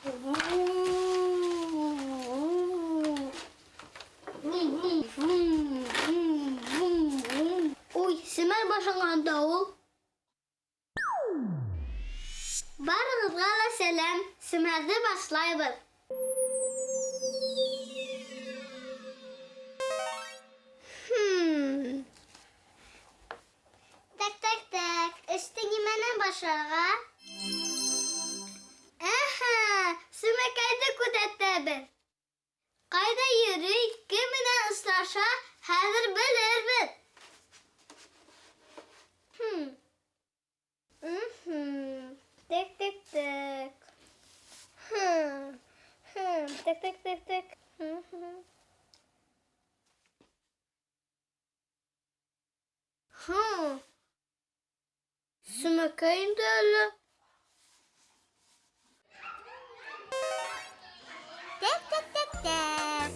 Уй, семәр башланған да ул. Барығыҙға ла сәләм, семәрҙе башлайбыҙ. Хм. Так, так, так. Эште нимәнән башларға? Әһә, Сүмәкәйҙе күҙәтәбеҙ. Ҡайҙа йөрөй, кем менән осраша, хәҙер белербеҙ. Хм. Мхм. Так, так, так. Хм. Хм. Так, так, так, так. Хм. Хм. Сүмәкәй инде әле. Так, так, так, так.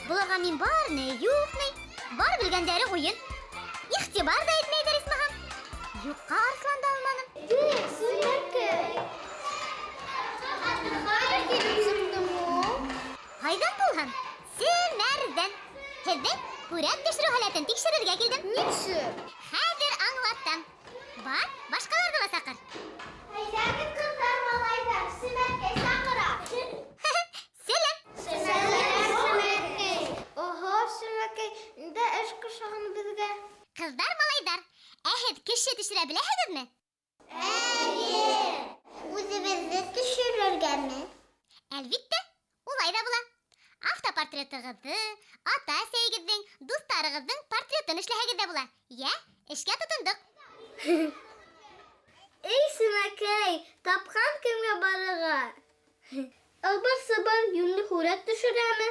Буларға мин бар ни, юҡ ни. Бар белгәндәре уйын. Иғтибар ҙа итмәйҙәр исмаһам. Юҡҡа арыҫланды алманым. Сүмәкәй. Ҡайҙа килеп сыҡтың ул? Ҡайҙан булһын? Семәрҙән. Һеҙҙең һүрәт төшөрөү һәләтен тикшерергә килдем. Нисек? Хәҙер аңлатам. Бар, башҡаларҙы ла саҡыр. Әйҙәгеҙ, ҡыҙҙар, малайҙар, Сүмәкәй саҡыра. Сәләм. Сәләм, Сүмәкәй. Ого, Сүмәкәй, ниндәй эш ҡушаһың беҙгә? Ҡыҙҙар, малайҙар, ә һеҙ кеше төшөрә беләһегеҙме? Эйе. Үҙебеҙҙе төшөрөргәме? Әлбиттә, улай ҙа була. Автопортретығыҙҙы, ата-әсәйегеҙҙең, дуҫтарығыҙҙың портретын эшләһәгеҙ ҙә була. Йә, эшкә тотондоҡ. Эй, Сүмәкәй, тапҡан кемгә барырға? Ыбыр-сыбыр йүнле һүрәт төшөрәме?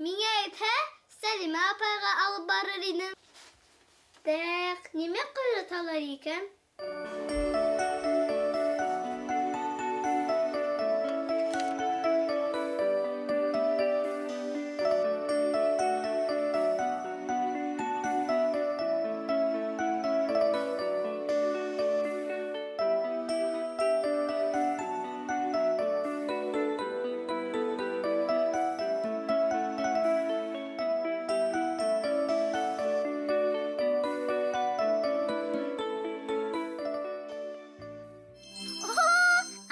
Миңә әйтһә, Сәлимә апайға алып барыр инем. Тәк, нимә ҡайраталар икән?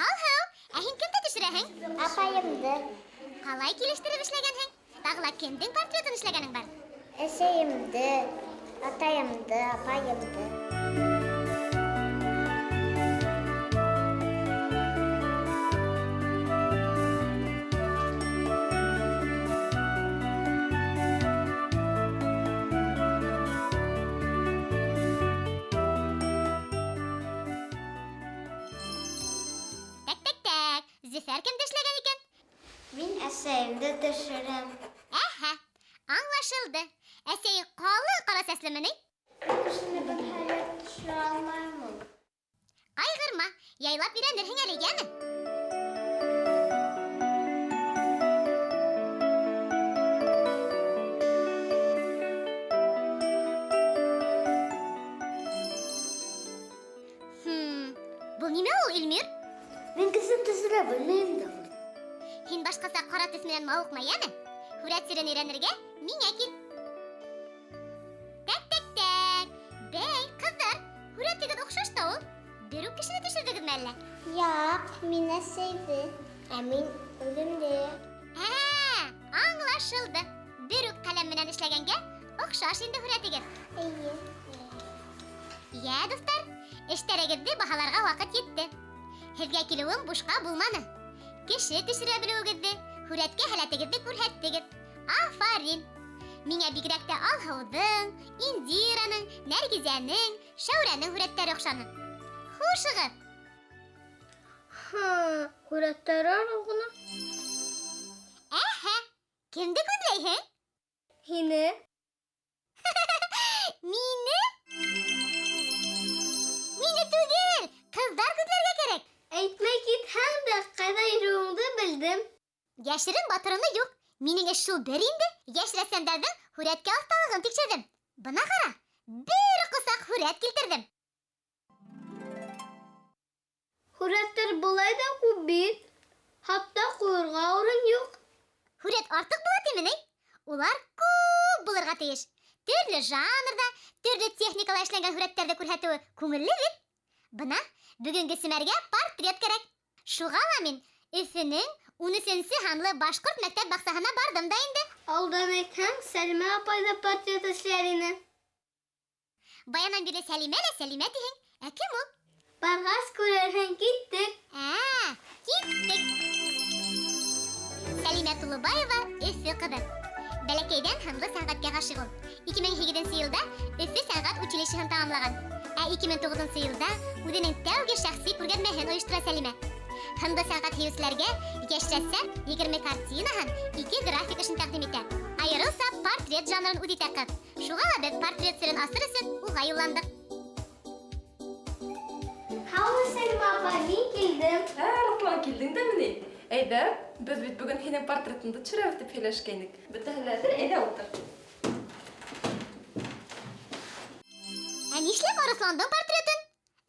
Алһыу, ә һин кемде төшөрәһең? Апайымды. Ҡалай килештереп эшләгәнһең? Тағы ла кемдең портретын эшләгәнең бар? Әсәйемде, атайымды, апайымды. Так, так, так. Зөфәр кемде эшләгән икән? Мин әсәйемде төшөрәм. Әһә, аңлашылды. Әсәйе ҡалын ҡара сәслеме ни? Кешене бер һүрәт төшөрә алмайым ул. Ҡайғырма, яйлап өйрәнерһең әле, йәме? Хм, был нимә ул, Илмир? Мин кеше төшөрә белмәйем дә. Һин башҡаса ҡара төҫ менән мауыҡма, йәме? Һүрәт серен өйрәнергә миңә кил. Так, так, так. Бәй, ҡыҙҙар, һүрәтегеҙ оҡшаш та ул. Бер үк кешене төшөрҙөгөҙмө әллә? Яҡ, мин әсәйҙе, ә мин үҙемде. Ә, аңлашылды. Бер үк ҡәләм менән эшләгәнгә оҡшаш инде һүрәтегеҙ. Эйе. Йә, дуҫтар, эштәрегеҙҙе баһаларға ваҡыт етте. Һеҙгә килеүем бушҡа булманы. Кеше төшөрә белеүегеҙҙе, һүрәткә һәләтегеҙҙе күрһәттегеҙ. Афарин! Миңә бигерәк тә Алһыуҙың, Индираның, Нәргизәнең, Шәүрәнең һүрәттәре оҡшаны. Хушығыҙ! Ха, һүрәттәре арыу ғына. Әһә, кемде күҙләйһең? Һине. Мине? Йәшерен батырыны юҡ. Минең эш шул бер инде. Йәш рәссамдарҙың һүрәткә оҫталығын тикшерҙем. Бына ҡара, бер ҡосаҡ һүрәт килтерҙем. Һүрәттәр былай ҙа күп бит. Хатта ҡуйырға урын юҡ. Һүрәт артыҡ була тиме ни? Улар күп булырға тейеш. Төрлө жанрҙа, төрлө техникала эшләнгән һүрәттәрҙе күрһәтеүе күңелле бит. Бына бөгөнгө семәргә портрет кәрәк. Шуға ла мин Өфөнөң 13-нсе һанлы башҡорт мәктәп баҡсаһына барҙым да инде. Алдан әйтһәң, Сәлимә апай ҙа портрет эшләр ине. Баянан бирле Сәлимә лә Сәлимә тиһең. Ә кем ул? Барғас күрерһең, киттек. Ә, киттек. Сәлимә Тулубаева Өфө ҡыҙы. Бәләкәйҙән һынлы сәнғәткә ғашиҡ ул. 2008 йылда Өфө сәнғәт училищеһын тамамлаған. Ә 2009 йылда үҙенең тәүге шәхси күргәҙмәһен ойоштора Сәлимә. Һынлы сәнғәт һөйөүселәргә йәш рәссам 20 картинаһын, 2 график эшен тәҡдим итә. Айырыуса портрет жанрын үҙ итә ҡыҙ. Шуға ла беҙ портрет серен асыр өсөн уға юлландыҡ. Һаумы, Сәлимә апай, мин килдем. Ә, Руслан, килдең дәме ни? Әйҙә, беҙ бит бөгөн һинең портретыңды төшөрәбеҙ тип һөйләшкәйнек. Бөтәһе лә әҙер, әйҙә ултыр. Ә нишләп Арыҫландың портретын?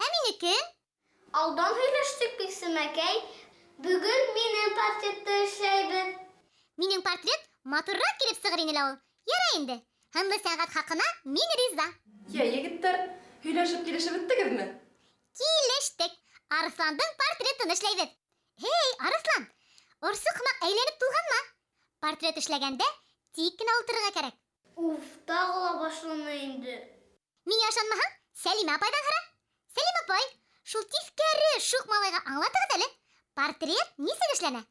Ә минеке? Алдан һөйләштек бит, Сәмәкәй. Бөгөн минең портретты эшләйбеҙ. Минең портрет матурыраҡ килеп сығыр ине лә ул. Ярай инде. Һынлы сәнғәт хаҡына мин риза. Йә, егеттәр, һөйләшеп килешеп бөттөгөҙмө? Килештек. Арыҫландың портретын эшләйбеҙ. Һей, Арыҫлан, орсоҡ һымаҡ әйләнеп тулғанма. Портрет эшләгәндә тик кенә ултырырға кәрәк. Уф, тағы ла башланы инде. Миңә ышанмаһаң, Сәлимә апайҙан һора. Сәлимә апай, шул тиҫкәре шуҡ малайға аңлатығыҙ әле. Портрет нисек эшләнә?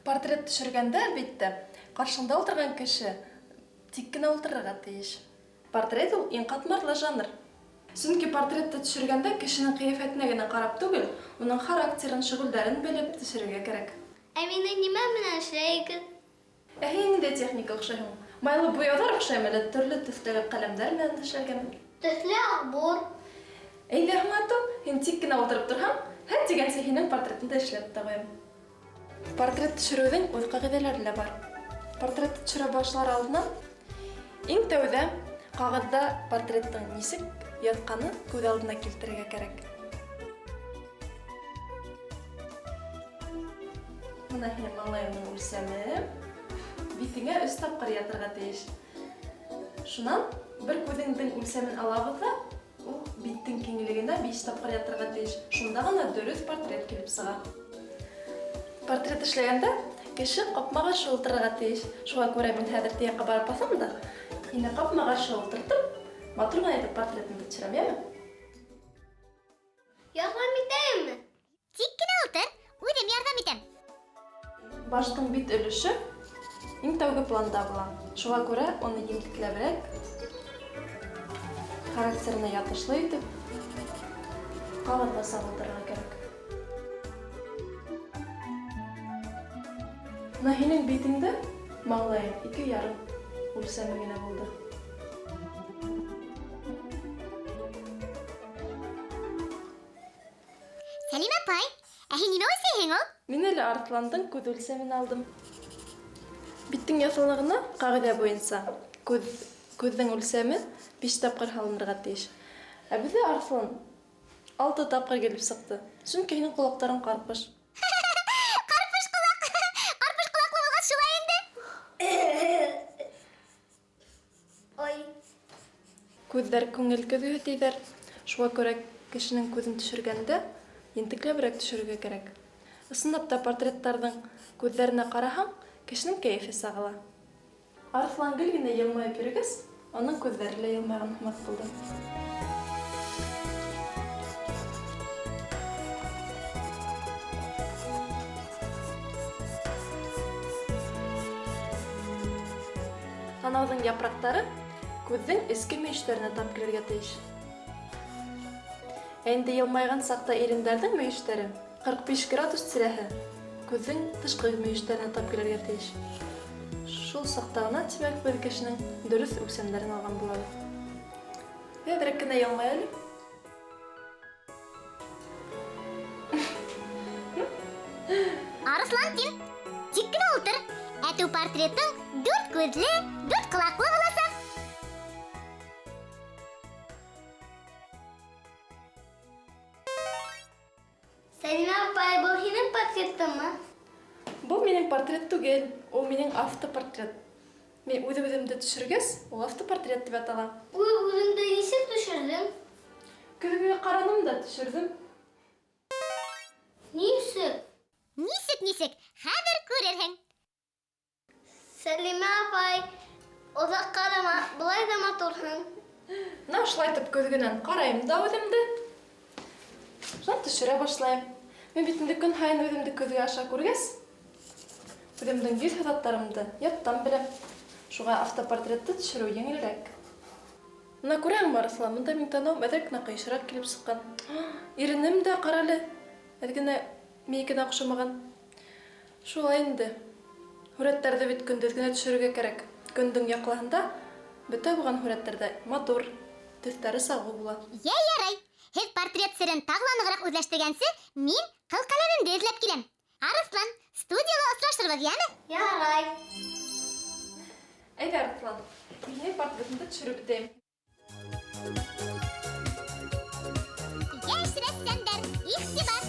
Портрет төшөргәндә, әлбиттә, ҡаршыңда ултырған кеше тик кенә ултырырға тейеш. Портрет ул иң ҡатмарлы жанр. Сөнки портретты төшөргәндә кешенең ҡиәфәтенә генә ҡарап түгел, уның характерын, шөғөлдәрен белеп төшөрөргә кәрәк. Ә мине нимә менән эшләйегеҙ? Ә һин ниндәй техника оҡшайһың? Майлы буяуҙар оҡшаймы әллә төрлө төҫтәге ҡәләмдәр менән эшләгәнме? Төҫлө аҡбур. Әйҙә һуң, атыу, һин тик кенә ултырып торһаң, һә тигәнсе һинең портретыңды эшләп тә ҡуям. Портрет төшөрөүҙең үҙ ҡағиҙәләре лә бар. Портретты төшөрә башлар алдынан иң тәүҙә ҡағыҙҙа портреттың нисек ятҡанын күҙ алдына килтерергә кәрәк. Бына һинең маңлайыңдың үлсәме, битеңә 3 тапҡыр ятырға тейеш. Шунан бер күҙеңдең үлсәмен алабыҙ ҙа, ул биттең киңлегенә 5 тапҡыр ятырға тейеш. Шунда ғына дөрөҫ портрет килеп сыға. Портрет эшләгәндә кеше ҡапма-ҡаршы ултырырға тейеш. Шуға күрә мин хәҙер тияҡҡа барып баҫам да, һине ҡапма-ҡаршы ултыртып, матур ғына итеп портретыңды төшөрәм, йәме? Ярҙам итәйемме? Тик кенә ултыр, үҙем ярҙам итәм. Баштың бит өлөшө иң тәүге планда була. Шуға күрә уны ентекләберәк, характерына ятышлы итеп ҡағыҙға сағылдырырға кәрәк. Бына һинең битеңдә маңлайың 2,5 үлсәме генә булды. Сәлимә апай, ә һин нимә үлсәйһең ул? Мин әле Арыҫландың күҙ үлсәмен алдым. Биттең яҫыллығына ҡағиҙә буйынса күҙҙең үлсәме 5 тапҡыр һалынырға тейеш. Ә беҙҙә Арыҫлан 6 тапҡыр килеп сыҡты. Сөнки һинең ҡолаҡтарың ҡарпыш. Ҡарпыш ҡолаҡ. Ҡарпыш ҡолаҡлы булғас шулай инде. Ой. Күҙҙәр күңел көҙгөһө тиҙәр. Шуға күрә кешенең күҙен төшөргәндә ентекләберәк төшөрөргә кәрәк. Ысынлап та портреттарҙың күҙҙәренә ҡараһаң, кешенең кәйефе сағыла. Арыҫлан гел генә йылмайып йөрөгәс, уның күҙҙәре лә йылмайған һымаҡ булды. Танауҙың япраҡтары күҙҙең эске мөйөштәренә тап килергә тейеш. Ә инде йылмайған саҡта ирендәрҙең мөйөштәре 45 градус тирәһе күҙҙең тышҡы мөйөштәренә тап килергә тейеш. Шул саҡта ғына, тимәк, беҙ кешенең дөрөҫ үлсәмдәрен алған булабыҙ. Әҙерәк кенә йылмай әле. Арыҫлан тим, тик кенә Әтү портретың дүрт күҙле, дүрт ҡолаҡлы буласаҡ. Сәлимә апай, был һинең портретыңмы? Был минең портрет түгел, ул минең автопортрет. Мин үҙ-үҙемде төшөргәс, ул автопортрет тип атала. Үҙ-үҙеңде нисек төшөрҙөң? Көҙгөгә ҡараным да төшөрҙөм. Нисек? Нисек, нисек? Хәҙер күрерһең. Сәлимә апай, оҙаҡ ҡарама, былай ҙа матурһың. Бына ошолай итеп көҙгөнән ҡарайым да үҙемде. Шунан төшөрә башлайым. Мин бит инде көн һайын үҙемде көҙгө аша күргәс, үҙемдең йөҙ һыҙаттарымды яттан беләм. Шуға автопортретты төшөрөү еңелерәк. Бына күрәһеңме, Арыҫлан, бында минең танауым әҙерәк кенә ҡыйышыраҡ килеп сыҡҡан. Иренем дә, ҡара әле, әҙ генә минекенә оҡшамаған. Шулай инде. Һүрәттәрҙе бит көндөҙ генә төшөрөргә кәрәк. Көндөң яҡлаһында бөтә булған һүрәттәрҙә матур, төҫтәре сағыу була. Йә, ярай. Һеҙ портрет серен тағы ла нығыраҡ үҙләштергәнсе, мин ҡыл ҡәләмемде эҙләп киләм. Арыҫлан, студияла осрашырбыҙ, йәме? Ярай. Әйҙә, Арыҫлан, мин һинең портретыңды төшөрөп бөтәйем. Йәш рәссамдар, иғтибар!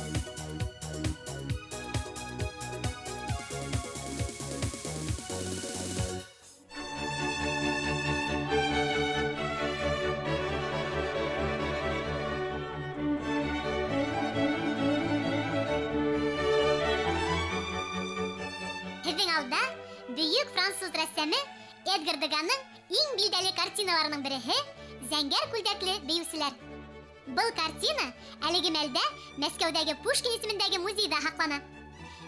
Һеҙҙең алда бөйөк француз рәссамы Эдгар Деганың иң билдәле картиналарының береһе Зәңгәр күлдәкле бейеүселәр. Был картина әлеге мәлдә Мәскәүҙәге Пушкин исемендәге музейҙа һаҡлана.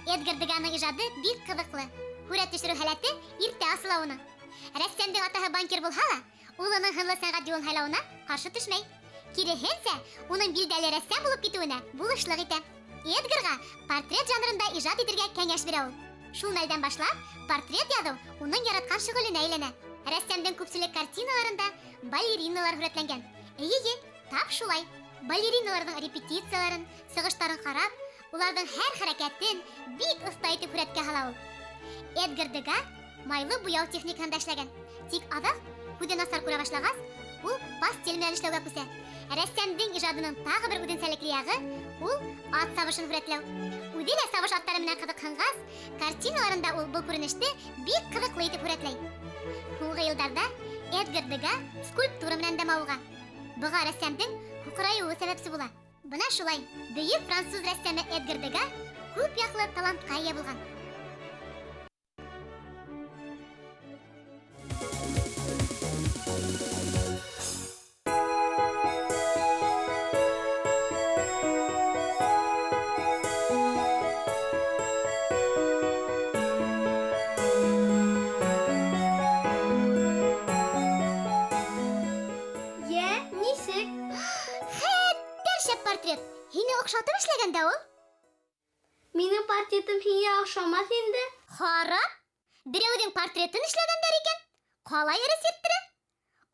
Эдгар Деганың ижады бик ҡыҙыҡлы. Һүрәт төшөрөү һәләте иртә асыла уның. Рәссамдың атаһы банкир булһа ла, улының һынлы сәнғәт юлын һайлауына ҡаршы төшмәй. Киреһенсә, уның билдәле рәссам булып китеүенә булышлыҡ итә. Эдгарға портрет жанрында ижад итергә кәңәш бирә ул. Шул мәлдән башлап, портрет яҙыу уның яратҡан шөғөлөнә әйләнә. Рәссамдың күпселек картиналарында балериналар һүрәтләнгән. Эйе, тап шулай. Балериналарҙың репетицияларын, сығыштарын ҡарап, уларҙың һәр хәрәкәтен бик оҫта итеп һүрәткә һала ул. Эдгар Дега майлы буяу техникаһында эшләгән. Тик аҙаҡ күҙе насар күрә башлағас, ул пастель менән эшләүгә күсә. Рәссамдың ижадының тағы бер үҙенсәлекле яғы ул ат сабышын һүрәтләү. Үҙе лә сабыш аттары менән ҡыҙыҡһынғас, картиналарында ул был күренеште бик ҡыҙыҡлы итеп һүрәтләй. Һуңғы йылдарҙа Эдгар Дега скульптура менән дә мауыға. Быға рәссамдың һуҡырайыуы сәбәпсе була. Бына шулай, бөйөк француз рәссамы Эдгар Дега күп яҡлы талантҡа эйә булған. Йә, нисек? Хәтәр шәп портрет. Һине оҡшатып эшләгән дә ул. Минең портретым һиңә оҡшамаҫ инде. Харап! Берәүҙең портретын эшләгәндәр икән. Ҡалай ырыҫ иттерә?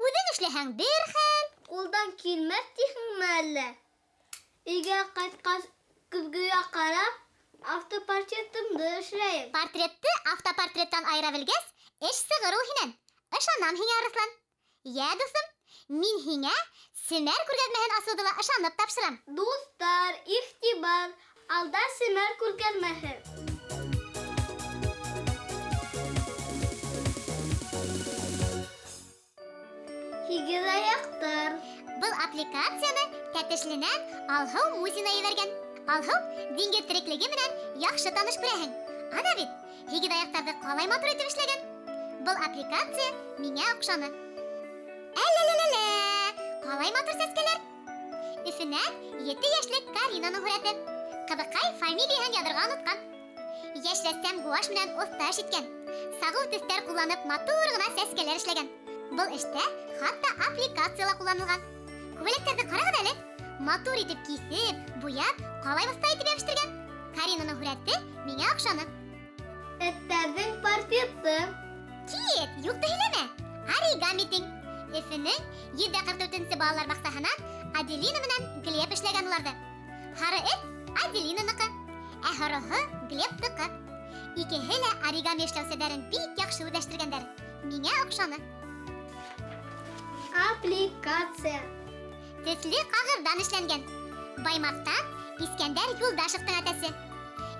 Үҙең эшләһәң бер хәл. Ҡулдан килмәҫ тиһеңме әллә? Өйгә ҡайтҡас, көҙгөгә ҡарап, автопортретымды эшләйем. Портретты автопортреттан айыра белгәс, эш сығыр ул һинән. Ышанам һиңә, Арыҫлан. Йә, дуҫым, мин һиңә Семәр күргәҙмәһен асыуҙы ла ышанып тапшырам. Дуҫтар, иғтибар, алда Семәр күргәҙмәһе. Һигеҙ аяҡтар. Был аппликацияны Тәтешленән Алһыу Мусина ебәргән. Алһыу диңгеҙ тереклеге менән яҡшы таныш күрәһең. Ана бит, һигеҙ аяҡтарҙы ҡалай матур итеп эшләгән. Был аппликация миңә оҡшаны. Әләләләлә, ҡалай матур сәскәләр. Өфөнән 7 йәшлек Каринаның һүрәте. Ҡыҙыҡай фамилияһын яҙырға онотҡан. Йәш рәссам гуашь менән оҫта эш иткән. Сағыу төҫтәр ҡулланып матур ғына сәскәләр эшләгән. Был эштә хатта аппликация ла ҡулланылған. Күбәләктәрҙе ҡарағыҙ әле. Матур итеп киҫеп, буяп, ҡалай оҫта итеп йәбешетергән. Каринаның һүрәте миңә оҡшаны. Эттәрҙең портреты. Кит, юҡты һөйләмә. Оригами тиң. Өфөнөң 144-нсе балалар баҡсаһынан Аделина менән Глеб эшләгән уларҙы. Һары эт Аделинаныҡы, ә һороһо Глебтыҡы. Икеһе лә оригами эшләү серҙәрен бик яҡшы үҙләштергәндәр. Миңә оҡшаны. Аппликация. Төҫлө ҡағыҙҙан эшләнгән. Баймаҡтан Искәндәр Юлдашевтың әтәсе.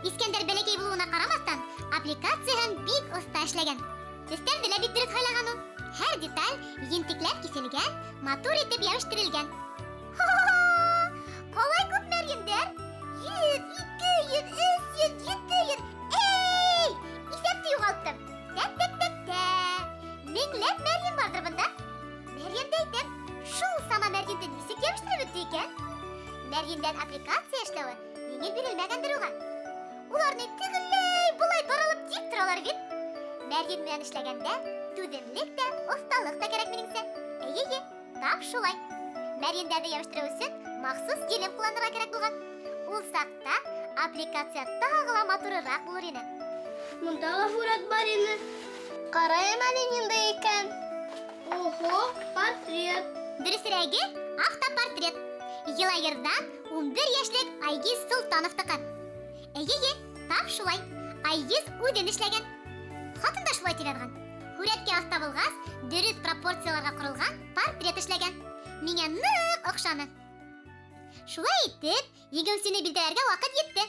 Искәндәр бәләкәй булыуына ҡарамаҫтан, аппликацияһын бик оҫта эшләгән. Төҫтәрҙе лә бик дөрөҫ һайлаған ул. Һәр деталь ентекләп киҫелгән, матур итеп йәбештерелгән. Ха-ха-ха! Ҡалай күп мәрйендәр! 100, 200, 300, 700. Эй! Иҫәпте юғалттым. Тәк-тәк-тәк-тә. Меңләп мәрйен барҙыр бында. Мәрйенде әйтәм, шул сама мәрйенде нисек йәбештереп бөттө икән? Мәрйендән аппликация эшләүе еңел бирелмәгәндер уға. Улар ни тегеләй былай таралып тик торалар бит. Мәрйен менән эшләгәндә түҙемлек тә, оҫталыҡ та кәрәк минеңсә. Эйе, тап шулай. Мәрйендәрҙе йәбештереү өсөн махсус елем ҡулланырға кәрәк булған. Ул саҡта аппликация тағы ла матурыраҡ булыр ине. Монда ла һүрәт бар ине. Ҡарайым әле ниндәй икән. Ого, портрет. Дөрөҫөрәге, автопортрет. Йылайырҙан 11 йәшлек Айгиз Солтановтыҡы. Эйе, тап шулай. Айгиз үҙен эшләгән. Хатын да шулай тип яҙған. Һүрәткә оҫта булғас, дөрөҫ пропорцияларға ҡоролған портрет эшләгән. Миңә ныҡ оҡшаны. Шулай итеп, еңеүсене билдәләргә ваҡыт етте.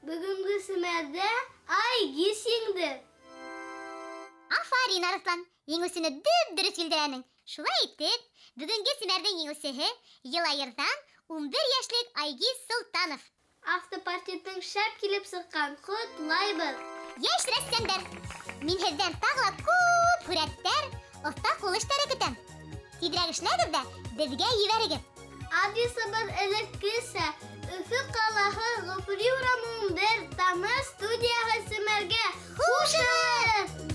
Бөгөнгө семәрҙә Айгиз еңде. Афарин, Арыҫлан, еңеүсене дөп-дөрөҫ билдәләнең. Шулай итеп, бөгөнгө семәрҙең еңеүсеһе Йылайырҙан 11 йәшлек Айгиз Солтанов. Автопортретың шәп килеп сыҡҡан, ҡотлайбыҙ. Йәш рәссамдар, мин һеҙҙән тағы ла күп һүрәттәр, оҫта ҡул эштәре көтәм. Тиҙерәк эшләгеҙ ҙә беҙгә ебәрегеҙ. Адресыбыҙ элеккесә: Өфө ҡалаһы, Ғафури урамы 11, Тамыр студияһы Семәргә. Хушығыҙ!